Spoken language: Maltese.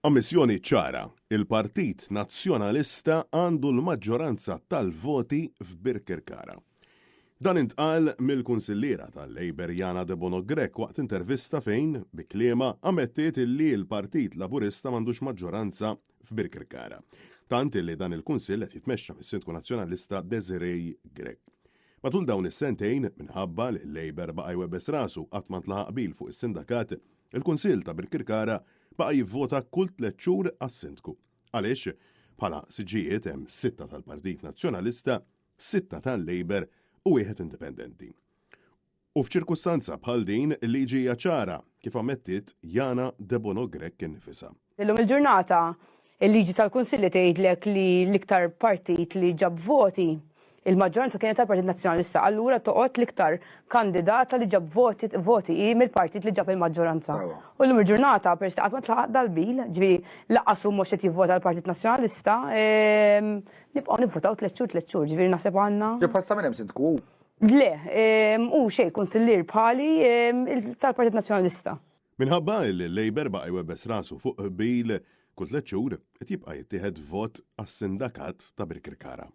Ammissjoni ċara, il-Partit Nazzjonalista għandu l-maġġoranza tal-voti f'Birkirkara. Dan intqal mill-Kunsilliera tal-Labour Yana Debono Grech waqt intervista fejn, bi kliemha, ammettiet illi l-Partit Laburista m'għandux maġġoranza f'Birkirkara. Tant illi dan il-Kunsill qed jitmexxa mis-Sindku Nazzjonalista Desiree Grech. Matul dawn is-sentejn, minħabba li l-Labour baqa' jwebbes rasu qatt ma ntlaħaq qbil fuq is-sindakat, il-Kunsill ta' Birkirkara baqa' jivvota kull tlett xhur għas-Sindku. Għaliex, bħala siġġijiet hemm sitta tal-Partit Nazzjonalista, sitta tal-Labour u wieħed indipendenti. U f'ċirkustanza bħal din, il-liġi hija ċara, kif ammettiet Yana Debono Grech innifisha. Illum il-ġurnata, il-liġi tal-Kunsilli tgħidlek li l-iktar partit li ġab voti, il-maġġoranza kienet tal-Partit Nazzjonalista, allura toqgħod l-iktar kandidata li ġab voti, voti hi mill-partit li ġab il-maġġoranza. U llum il-ġurnata, peress li qatt ma tlaħaq dal-bil, ġifieri lanqas hu mhux qed jivvota l-Partit Nazzjonalista, ehm, nibqgħu nivvutaw tlett xhur tlett xhur, ġifieri naħseb għandna. Bħalissa minn hemm sindku? Le, ehm, hu xejn kunsillier bħali ehm, tal-Partit Nazzjonalista. Minħabba li l-Labour baqa' jwebbes rasu fuq qbil, kull tlett xhur qed jibqa' jittieħed vot għas-sindakat ta' Birkirkara.